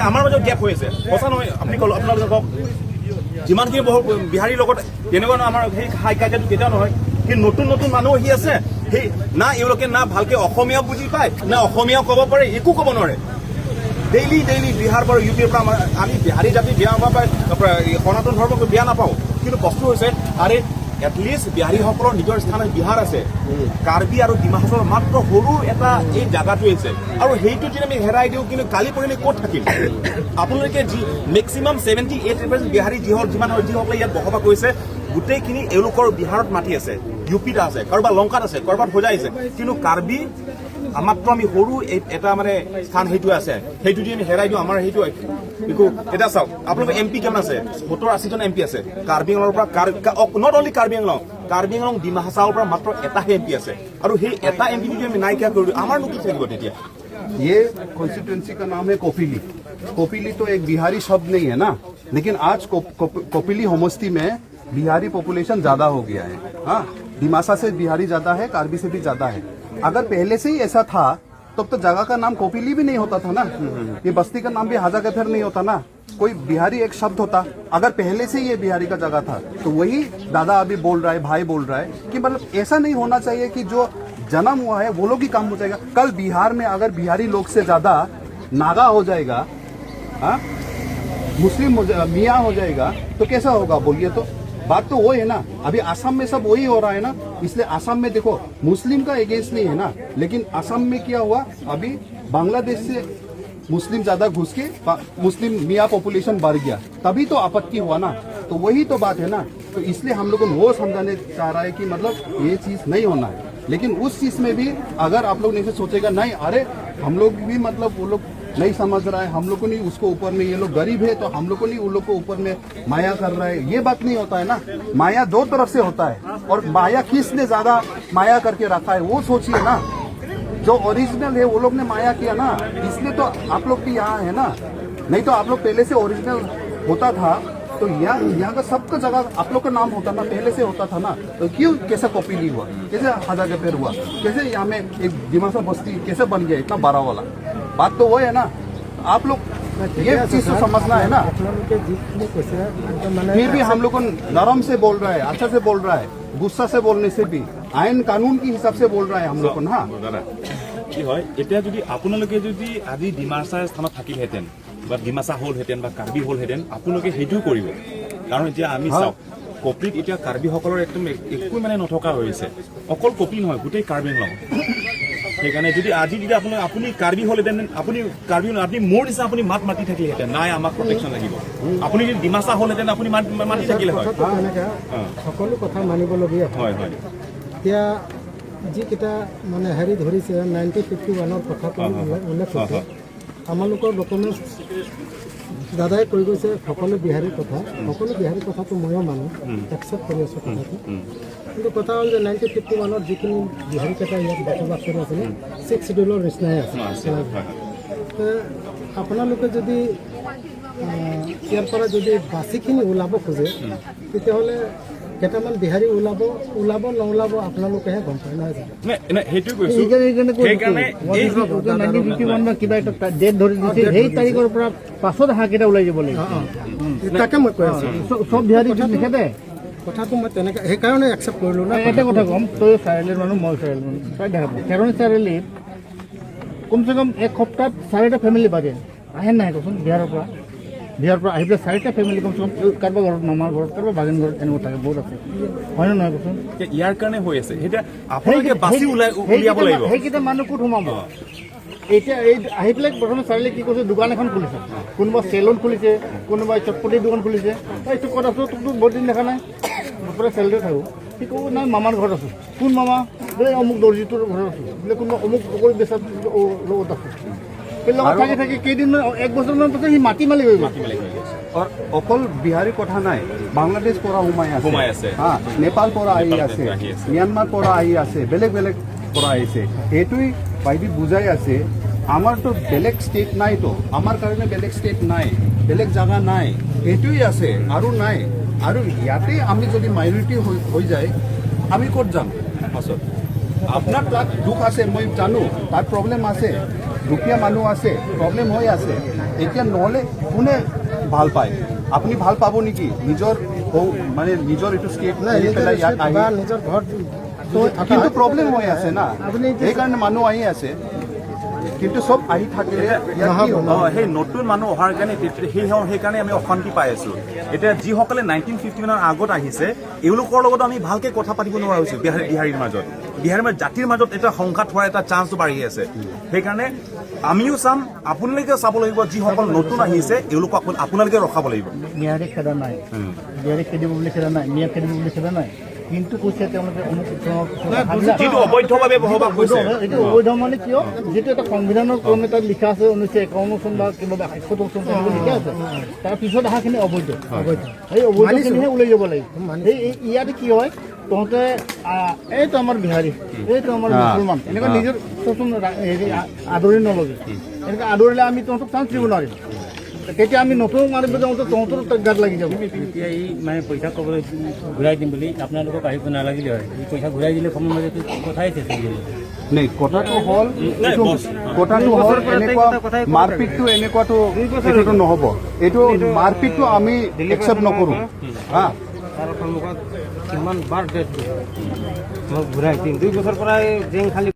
আমাৰ মাজত গেপ হৈ আছে। সঁচা নহয়? আপুনি ক'ল, আপোনালোকে কওক। যিমানখিনি বহু বিহাৰীৰ লগত তেনেকুৱা নহয়, আমাৰ সেই হাই কাজিয়াটো কেতিয়াও নহয়। কিন্তু নতুন নতুন মানুহ আহি আছে, সেই না এওঁলোকে না ভালকে অসমীয়া বুজি পায়, না অসমীয়া ক'ব পাৰে, একো ক'ব নোৱাৰে। ডেইলি ডেইলি বিহাৰ পৰা, ইউ পিৰ পৰা আমাৰ, আমি বিহাৰী জাতি বেয়া নাপায়, সনাতন ধৰ্মক বেয়া নাপাওঁ। কিন্তু বস্তু হৈছে, আৰে এটলিষ্ট বিহাৰীসকলৰ নিজৰ স্থান বিহাৰ আছে। কাৰ্বি আৰু ডিমাহাছৰ মাত্ৰ সৰু এটা এই জাগাটোৱে আছে আৰু সেইটো যদি আমি হেৰাই দিওঁ, কিন্তু কালি পৰহি ক'ত থাকিম? আপোনালোকে যি মেক্সিমাম 78% বিহাৰী যিসকল, যিমান যিসকলে ইয়াত বসবাস কৰিছে, গোটেইখিনি এওঁলোকৰ বিহাৰত মাটি আছে, ইউ পিত আছে, কাৰোবাৰ লংকাত আছে, কাৰোবাত হোজাই আছে। কিন্তু কাৰ্বি মাত্ৰ আমি সৰু এই এটা মানে স্থান সেইটোৱে আছে। সেইটো যদি আমি হেৰাই দিওঁ, আমাৰ সেইটো একো। এতিয়া চাওক, আপোনালোকৰ এম পি কিমান আছে? 70-80জন এম পি আছে কাৰ্বি আংলঙৰ পৰা। Not only Karbi Anglong, Karbi Anglong, Dima হাছাওৰ পৰা মাত্ৰ এটাহে এম পি আছে। আৰু সেই এটা এম পি যদি আমি নাইকিয়া কৰি দিওঁ, আমাৰনো কি থাকিব তেতিয়া? ये कॉन्स्टिट्यूंसी का नाम है कोपिली। कोपिली तो एक बिहारी शब्द नहीं है ना, लेकिन आज कोपिली होमस्ती में बिहारी पॉपुलेशन ज्यादा हो गया है। हाँ, डिमासा से बिहारी ज्यादा है, कार्बी से भी ज्यादा है। अगर पहले से ही ऐसा था, तब तो जगह का नाम कोपिली भी नहीं होता था ना, ये बस्ती का नाम भी हाजा कथर नहीं होता ना, कोई बिहारी एक शब्द होता। अगर पहले से ही ये बिहारी का जगह था, तो वही दादा अभी बोल रहा है, भाई बोल रहा है कि मतलब ऐसा नहीं होना चाहिए कि जो जन्म हुआ है वो लोग ही काम हो जाएगा। कल बिहार में अगर बिहारी लोग से ज्यादा नागा हो जाएगा, हाँ, मुस्लिम हो जाएगा, मियाँ हो जाएगा, तो कैसा होगा बोलिए? तो बात तो वही है ना। अभी आसाम में सब वही हो रहा है ना। इसलिए आसाम में देखो, मुस्लिम का अगेंस्ट नहीं है ना, लेकिन आसाम में क्या हुआ, अभी बांग्लादेश से मुस्लिम ज्यादा घुस के मुस्लिम मियाँ पॉपुलेशन बढ़ गया, तभी तो आपत्ति हुआ ना। तो वही तो बात है ना। तो इसलिए हम लोगों को वो समझाने चाह रहा है कि मतलब ये चीज नहीं होना है। लेकिन उस चीज में भी अगर आप लोग नहीं से सोचेगा, नहीं, अरे हम लोग भी मतलब वो लोग नहीं समझ रहा है, हम लोग को नहीं उसको ऊपर में, ये लोग गरीब है तो हम लोग को नहीं उन लोग को ऊपर में माया कर रहा है, ये बात नहीं होता है ना। माया दो तरफ से होता है और माया किसने ज्यादा माया करके रखा है, वो सोचिए ना। जो ओरिजिनल है वो लोग ने माया किया ना, इसलिए तो आप लोग भी यहाँ है ना। नहीं तो आप लोग पहले से ओरिजिनल होता था तो यहाँ यहाँ का सबका जगह आप लोग का नाम होता ना, पहले से होता था ना। तो क्यों, कैसे कोपिली हुआ, कैसे हाजा के फिर हुआ, कैसे यहाँ में एक दिमासा बस्ती कैसे बन गया इतना बड़ा वाला? बात तो वो है ना। आप लोग ये चीज तो समझना है ना। আপোনালোকে যিখিনি কৈছে একদম মানে फिर भी हम लोग को नरम से बोल रहा है, अच्छा से बोल रहा है, गुस्सा से बोलने से भी आइन कानून के हिसाब से बोल रहा है हम लोग को ना। দাদা, কি হয়, এতিয়া যদি আপোনালোকে যদি আজি ডিমাচাৰ স্থানত থাকিলহেঁতেন বা ডিমাচা হ'লহেঁতেন বা কাৰ্বি হ'লহেঁতেন, আপোনালোকে সেইটোও কৰিব। কাৰণ এতিয়া আমি চাওক, কপিলিত এতিয়া কাৰ্বিসকলৰ একদম একো মানে নথকা হৈছে। অকল কপিলি নহয়, গোটেই কাৰ্বি আংলং। সেইকাৰণে যদি আজি যদি আপুনি কাৰ্বি হ'লহেঁতেন, আপুনি কাৰ্বি নহয়, আপুনি মোৰ নিচিনা আপুনি মাত মাতি থাকিলেহেঁতেন, নাই আমাক প্ৰটেকশ্যন লাগিব। আপুনি যদি ডিমাচা হ'লহেঁতেন, আপুনি মাত মাতি থাকিলে হয়। কথাটো তেনেকা, সকলো কথা মানিবলগীয়া হয়। হয় হয় এতিয়া যিকেইটা মানে হেৰি ধৰিছে, 1951ৰ কথাটো উল্লেখ হৈছে, আমালোকৰ ডকুমেণ্টছ দাদাই কৈ গৈছে সকলো বিহাৰীৰ কথা। সকলো বিহাৰীৰ কথাটো ময়ো মানো, একচেপ্ট কৰি আছোঁ কথাটো। কিন্তু কথা হ'ল যে 1951ত যিখিনি বিহাৰীকেইটা ইয়াত বসবাস কৰি আছিলে, ছিক্স চিডিউলৰ নিচিনাই আছে। তে আপোনালোকে যদি ইয়াৰ পৰা যদি বাচীখিনি ওলাব খোজে, তেতিয়াহ'লে কেইটামান বিহাৰী ওলাব, ওলাব নোলাব আপোনালোকেহে গম পায়, নহয় জানো? নাই নাই, সেইটোৱে কৈছো। সেইকাৰণে কৈছো। সেইকাৰণে এই 1951 বা কিবা এটা ডেট ধৰি দিছে, সেই তাৰিখৰ পৰা পাছত হাঁহকেইটা ওলাই যাব লাগিব। তাকে মই কৈ আছোঁ। চব বিহাৰী নিখেদে। কথাটো মই তেনেকৈ সেইকাৰণে একচেপ্ট কৰিলোঁ না। এটা কথা ক'ম, তই চাৰিআলিৰ মানুহ, মই চাৰিআলিৰ মানুহ, তই দেখা পাওঁ খেৰণি চাৰিআলিত কমচে কম এক সপ্তাহত চাৰিটা ফেমিলি বাজে আহে নাই কচোন? বিহাৰৰ পৰা আহি পেলাই চাৰিটা ফেমিলি কমচে কম কাৰোবাৰ ঘৰত, মামাৰ ঘৰত, কাৰোবাৰ ভাগিন ঘৰত এনেকুৱা থাকে, বহুত আছে। হয় নে নহয় কচোন? এতিয়া ইয়াৰ কাৰণে হৈ আছে। এতিয়া আপোনালোকে বাচি ওলাই উলিয়াব লাগিব। সেইকেইটা মানুহ ক'ত সোমাব এতিয়া? এই আহি পেলাই প্ৰথমে চাৰিআলি কি কৰিছে, দোকান এখন খুলিছে, কোনোবা চেলুন খুলিছে, কোনোবাই চটপটিৰ দোকান খুলিছে। এইটো ক'ত আছো, তোকতো বহুত দিন দেখা নাই, মই পৰা চাৰিআলিতে থাকোঁ। সি ক'ব, নাই, মামাৰ ঘৰত আছোঁ। কোন মামা? বোলে অমুক দৰ্জীটোৰ ঘৰত আছোঁ, বোলে কোনোবা অমুক পকৰি বেচা লগত আছোঁ। সেই লগত থাকি থাকি কেইদিনমান, এক বছৰমান পাছত সি মাটি মালিক হৈ গ'ল। और অকল বিহাৰী কথা নাই, বাংলাদেশ পৰা সোমাই আছে। সোমাই আছে। হা, নেপাল পৰা আহি নেপাল আছে, আহি আছে। ম্যানমাৰ পৰা আহি আছে, বেলেগ বেলেগ পৰা আহিছে। সেইটোৱেই বাইদেউ বুজাই আছে। আমাৰতো বেলেগ ষ্টেট নাইতো, আমাৰ কাৰণে বেলেগ ষ্টেট নাই, বেলেগ জাগা নাই, সেইটোৱেই আছে আৰু নাই। আৰু ইয়াতে আমি যদি মাইনৰিটি হৈ যায়, আমি ক'ত যাম পাছত? আপোনাৰ তাত দুখ আছে, মই জানো, তাত প্ৰব্লেম আছে, দুখীয়া মানুহ আছে, প্ৰব্লেম হৈ আছে। এতিয়া নহ'লে কোনে ভাল পায়? আপুনি ভাল পাব নেকি নিজৰ মানে নিজৰ এইটো ষ্টেট নাই, এৰি নিজৰ পেলাই ইয়াত state আহি? বা নিজৰ ঘৰত যদি থকা কিন্তু হয়, প্ৰব্লেম হৈ আছে না, আপুনি এতিয়া- সেইকাৰণে মানুহ আহি আছে। কিন্তু চব আহি থাকিলে ইয়াত কি হ'ব? সেই নতুন মানুহ অহাৰ কাৰণে সেইকাৰণে আমি অশান্তি পাই আছো। এতিয়া যিসকলে 1951ৰ আগত আহিছে, এওঁলোকৰ লগত আমি ভালকে কথা পাতিব নোৱাৰা হৈছো। বিহাৰীৰ মাজত জাতিৰ মাজত এটা সংঘাত হোৱাৰ এটা চান্সটো বাঢ়ি আছে। সেইকাৰণে আমিও চাম, আপোনালোকেও চাব লাগিব। যিসকল নতুন আহিছে, এওঁলোকক আপোনালোকে ৰখাব লাগিব। বিহাৰী খেদা নাই, বিহাৰী খেদিব বুলি খেদা নাই, মিয়া খেদিব বুলি খেদা নাই। কিন্তু কৈছে তেওঁলোকে অমুক যিটো অবৈধভাৱে বসবাস কৰিছে। এইটো অবৈধ মানে কিয়, যিটো এটা সংবিধানৰ ক্ৰমে তাত লিখা আছে, 1951 চন বা কিবা 71 চন তেনেকৈ লিখা আছে, তাৰপিছত অহাখিনি অবৈধ। সেই অবৈধখিনিহে ওলাই যাব লাগিব। সেই ইয়াতে কি হয়, তহঁতে এইটো আমাৰ বিহাৰী, এইটো আমাৰ মুছলমান, এনেকুৱা নিজৰ চোৱাচোন হেৰি আদৰি নল'বি। এনেকৈ আদৰিলে আমি তহঁতক চান্স দিব নোৱাৰিম। তেতিয়া আমি নতুন মাৰিব যাওঁতে তহঁতৰ গাত লাগি যাব। এতিয়া এই মানে পইচা ক'বলৈ ঘূৰাই দিম বুলি আপোনালোকক আহিব নালাগিলে হয়। এই পইচা ঘূৰাই দিলে সময়মতে কথাই শেষ হৈ গ'ল। নাই, কথাটো হ'ল এইটো, কথাটো হ'ল এনেকুৱা মাৰপিটটো এনেকুৱাটো এইটোতো নহ'ব। এইটো মাৰপিটটো আমি একচেপ্ট নকৰোঁ, হা। তাৰ সন্মুখত কিমান বাৰ ডেট দিছে, মই ঘূৰাই দিম 2 বছৰ পৰাই জেং খালি।